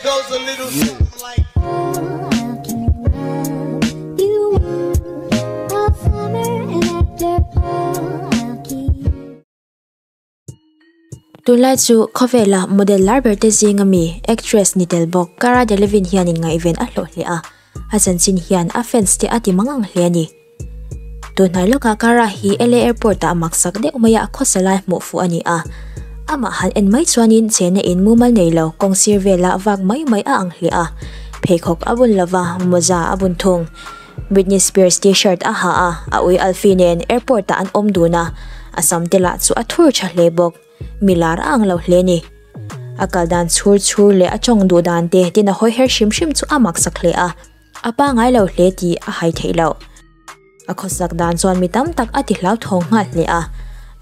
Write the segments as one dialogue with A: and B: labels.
A: goes a little something like.
B: Tunlai chu khawvela model lar ber te zinga mi actress ni tel bawk Cara Delevingne hian in ngaihven a hlawh hle a, a chanchin hian a fans te a ti mang ang hle a ni. Tunhnai lawkah Cara hi LA airport ah maksak deuh maia a khawsa lai hmuh fuh a ni a, amah han en mai chuanin chena in mumal nei lo kawng sir vela vak mai mai a ang hle a, pheikhawk a bun lova mawza a bun thung. Britney Spears t-shirt a ha a, a ui Alfie nen airport ah an awm dun a, a sam te lah chu a thur tha hle bawk. Mi lar a ang lo hle a ni. A kal dan chhur chhur leh a tawng duh dan te tin a hawi her hrim hrim chu a maksak hle a, a pangai lo hle tih a hai theih loh. A khawsak dan chuan mi tam tak a ti hlauthawng nghal hle a,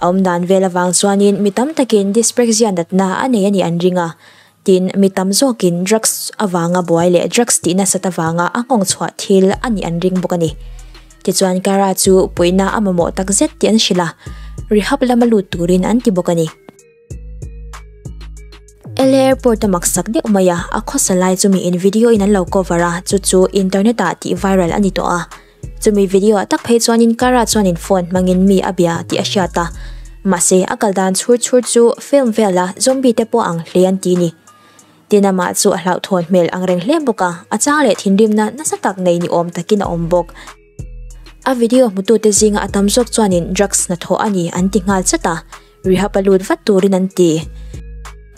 B: a awm dan vel avang chuanin mi tam takin dyspraxia natna a nei a nih an ring a, tin mi tam zawkin drugs avanga buai leh drugs tih nasat avanga a nghawng chhuah thil a nih an ring bawk a ni. Tichuan Cara chu puihna a mamawh tak zet tih an hrilh a, rehab lama lut turin an ti bawk a ni. LA Airport a maksak deuh mai a, a khawsa lai chu miin video in an lo cover a, chu chu internet ah tih viral a ni tawh a. Chumi video ah tak phei chuanin Cara chuanin phone hmangin mi a bia tih a hriat a, mahse a kal dan chhur chhur chu film vela zombie te pawh ang hle an ti ni. Tin amah chu a hlauhthawn hmel ang reng hle bawk a, a chang leh thinrimna nasa tak nei ni awm takin a awm bawk. A video hmutute zinga a tam zawk chuanin drugs hnathawh a ni an ti nghal chat a, rehab a lut vat turin an ti.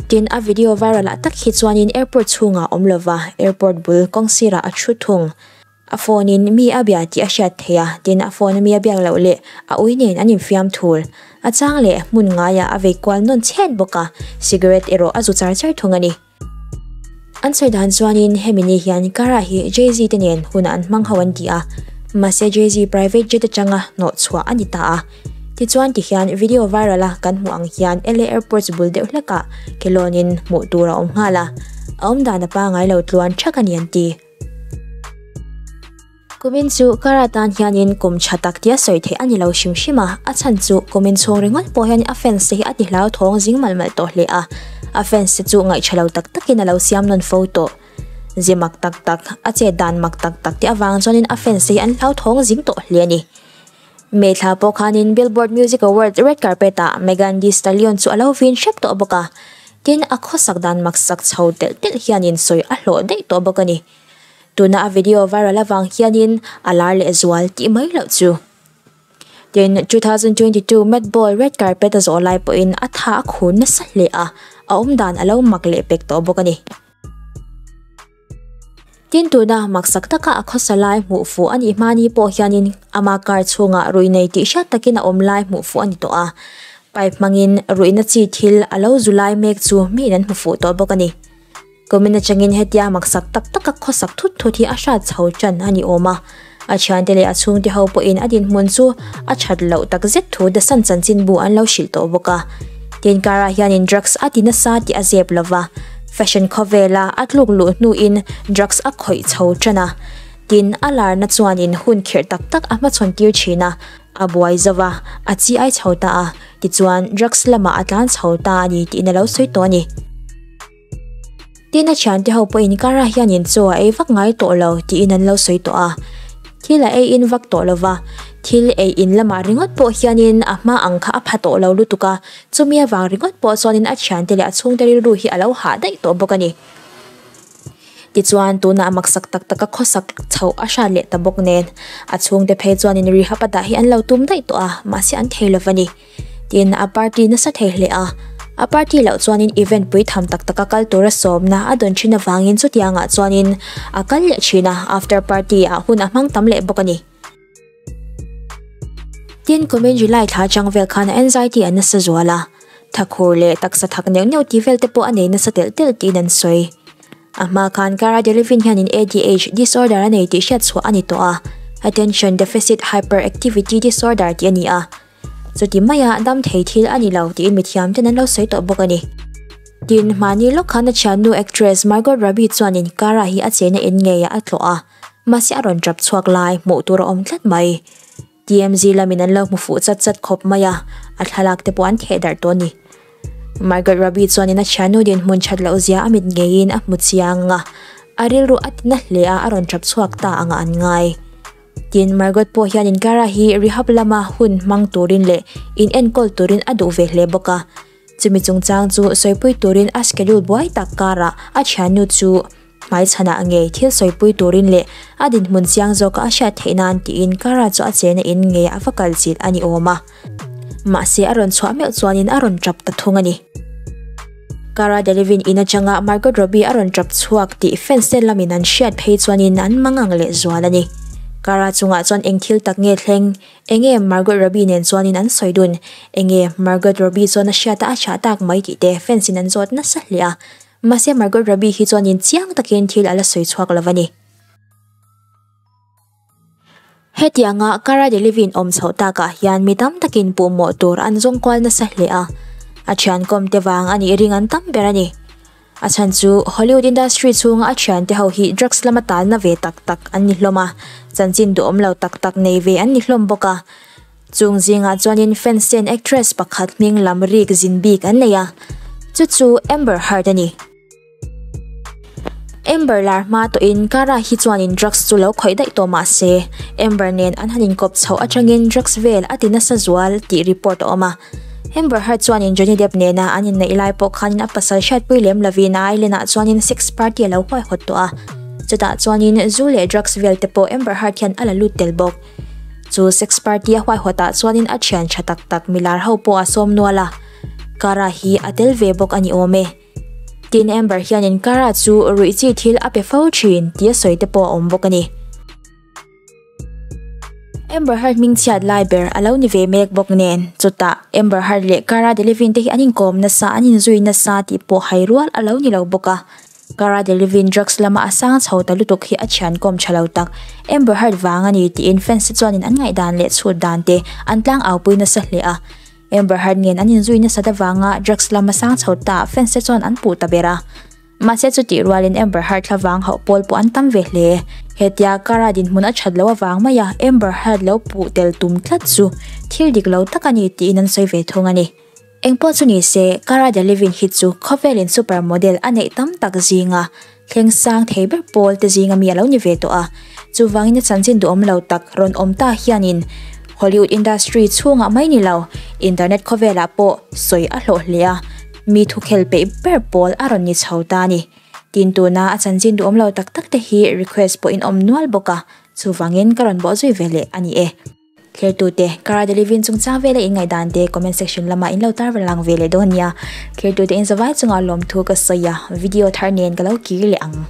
B: Tin, a video viral ah tak hi chuanin airport chhungah a awm lova, airport bul kawng sirah a thu thung. A phone in mi a bia tih a hriat theih a, tin a phone a mi a biak loh leh a ui nen an infiam thul. A chang leh hmun ngaiah a vei kual nawn chhet bawk a, cigarette erawh a zu char char thung a ni. An sawi dan chuanin hemi ni hian Cara hi Jay-Z te nen hunah an hmang ho an ti a, mahse Jay-Z private jet atanga hnawh chhuah a ni ta a. Tichuan tihian video viral a kan hmuh ang hian LA Airports bul deuh hlekah kelawnin hmuh tur a awm nghal a, a awmdan a pangai lo tluan thak a ni an ti. Kumin chu Cara tan hianin kum tha tak tia sawi theih a ni lo hrim hrim a, a chhan chu kumin chhung ringawt pawh hian a fans te hi a ti hlauthawng zing malh malh tawh hle a, a fans te chu ngaihṭha lo tak takin a lo siam nawn fo tawh. Ze mak tak tak, a chet dan mak tak tak te avang chuanin a fans te hi an hlauthawng zing tawh hle a ni. May thla pawh khanin Billboard Music Awards red carpet ah Megan Thee Stallion chu a lo vin hrep tawh bawk a, tin a khawsak dan maksak chho telh telh hianin sawi a hlawh daih tawh bawk a ni. Tuna a video viral avang hianin a lar leh zual tih mai loh chu. Tin, 2022 Met Ball red carpet a zawh lai pawhin a tha a khur nasa hle a, a awmdan a lo mak leh pek tawh bawk a ni. Tin, tuna maksak taka a khawsa lai hmuh fuh a nih hmani pawh hianin ama car chhungah ruih nei tih hriat takin a awm lai hmuh fuh a ni tawh a, pipe hmangin ruihna chi thil a lo zu lai mek chu miin an hmu fuh tawh bawk a ni. Kumin atangin hetia maksak tak taka khawsak thut thut hi a hrat chho tan a ni awm a, a thiante leh a chhungte ho pawhin a dinhmun chu a that loh tak zet thu The Sun chanchinbu an lo hrilh tawh bawk a. Tin karah hianin drugs a ti nasa tih a zep lo va, fashion khawvela a tluk luh hnuin drugs a khawih chho tan a. Tin, a larna chuanin hun khirh tak tak a hmachhawn tir thin a, a buai zo va, a chi ai chho ta a, tichuan drugs lamah a tlan chho ta a ni tiin a lo sawi tawh a ni. Tin a thiante ho pawhin Kara hianin chaw a ei vak ngai tawh lo tiin an lo sawi tawh a. Thil a ei in vak tawh lo va, thil ei in lamah ringawt pawh hianin a hma ang kha a pha tawh lo lutuk a, chumi avang ringawt pawh chuanin a thiante leh a chhungte rilru hi a lo hah daih tawh bawk a ni. Tichuan tunah maksak tak taka khawsak chhoh a hrat leh ta bawk nen, a chhungte phei chuanin rehab a dah hi an lo tum daih tawh a, mahse an thei lo va ni. Tin, a party nasa thei hle a. A party loh chuanin event pui tham tak taka kal tura sawmna a dawn thin avangin chutiangah chuanin a kal leh thin a, after party ah hun a hmang tam leh bawk a ni. Tin, kumin July thla atang vel khan a anxiety a nasa zual a, thakhur leh taksa thak neuh neuh tih vel te pawh a nei nasa telh telh tiin an sawi. A hma khan Cara Delevingne hianin ADH disorder a nei tih hriat chhuah a ni tawh a, Attention Deficit Hyperactivity Disorder tih a ni a. Chuti maia dam thei thil a ni lo tiin mithiam ten an lo sawi tawh bawk a ni. Tin, hmani lawk khan a thiannu actress Margot Robbie chuanin Cara hi a chena in ngeiah a tlawh a, mahse a rawn tap chhuak lai hmuh tur a awm tlat mai. TMZ lamin an lo hmu fuh chat chat khawp mai a, a thlalak te pawh an theh darh tawh a ni. Margot Robbie chuanin a thiannu dinhmun that loh zia a mit ngeiin a hmu chiang a, a rilru a tina hle a, a rawn tap chhuak ta angah an ngai. Tin, Margot pawh hianin Cara hi rehab lama hun hmang turin leh in enkawl turin a duh ve hle bawk a. Chumi chungchang chu sawipui turin a schedule buai tak karah a thiannu chu hmaichhanah ngei thil sawipui turin leh a dinhmun chiang zawka a hriat theih nan tiin Cara chu a chena in ngei a va kal chilh a ni awm a. Mahse a rawn chhuah meuh chuanin a rawn tap ta thung a ni. Cara Delevingne in atanga Margot Robbie a rawn tap chhuak tih fans te lamin an hriat phei chuanin an mangang leh zual a ni. Cara chungah chuan eng thil tak nge thleng? Enge Margot Robbie nen chuanin an sawi dun? Enge Margot Robbie chuan a hriata a chah tak mai tih te fans in an zawt nasa hle a. Mahse Margot Robbie hi chuanin chiang takin thil a la sawi chhuak lo a ni. Hetianga Cara Delevingne awm chhoh takah hian mi tam takin puhmawh tur an zawng kual nasa hle a, a thiankawm te vang a nih ring an tam ber a ni. A chhan chu Hollywood industry chhunga a thiante ho hi drugs lama talna ve tak tak an ni hlawm a, chanchin duhawm lo tak tak nei ve an ni hlawm bawk a. Chung zingah chuanin fans ten actress pakhat hming lam rik zin bik an nei a, chu chu Amber Heard a ni. Amber lar hma tawhin Cara hi chuanin drugs chu lo khawih daih tawh mah se, Amber nen an han inkawp chhoh atangin drugs vel a ti nasa zual tih report a awm a. Amber Heard chuanin Johnny Depp nena an inneih lai pawh khanin a pasal hriatpui lem lovin a island ah chuanin sex party a lo huaihawt tawh a. Chutah chuanin zu leh drugs vel te pawh Amber Heard hian a la lut tel bawk. Chu sex party a huaihawtah chuanin a thian tha tak tak milar ho pawh a sawm nual a, Cara hi a tel ve bawk a ni awm e. Tin Amber hianin Cara chu ruih chi thil a pe fo thin tih a sawi te pawh a awm bawk a ni. Amber Heard hming chhiat lai ber a lo ni ve mek bawk nen chutah Amber Heard leh Cara Delevingne te hi an inkawm nasa an inzui nasa tih pawh hai rual a lo ni lo bawk a. Cara Delevingne drugs lama a sang chho ta lutuk hi a thiankawm tha lo tak Amber Heard vang a ni tiin fans te chuanin an ngaihdan leh chhut dan te an tlang aupui nasa hle a. Amber Heard nen an inzui nasat avanga drugs lam a sang chho ta fans te chuan an puh ta ber a. Mahse chutih rualin Amber Heard thlavang hauh pawl pawh an tam ve hle. Hetia Cara dinhmun a that loh avang maia Amber Heard lo puh tel tum tlat chu thil dik lo tak a ni tiin an sawi ve thung a ni. Engpawh chu ni se, Cara Delevingne hi chu khawvelin super model a neih tam tak zinga thleng sang thei ber pawl te zinga mi a lo ni ve tawh a. Chuvangin a chanchin duhawm lo tak rawn awm ta hianin Hollywood industry chhungah mai ni lo, internet khawvelah pawh sawi a hlawh hle a, mi thukhel peih ber pawl a rawn ni chho ta a ni. Tin tuna a chanchin duhawm lo tak tak te hi request pawhin awm nual bawk a, chuvangin ka rawn bawhzui ve leh a ni e. Thlertute, Cara Delevingne chungchang vela in ngaihdan te comment section lamah in lo tar lang ve leh dawn nia. Thlertute in zavai chungah lawmthu ka sawi a, video thar nen ka lo kir leh ang.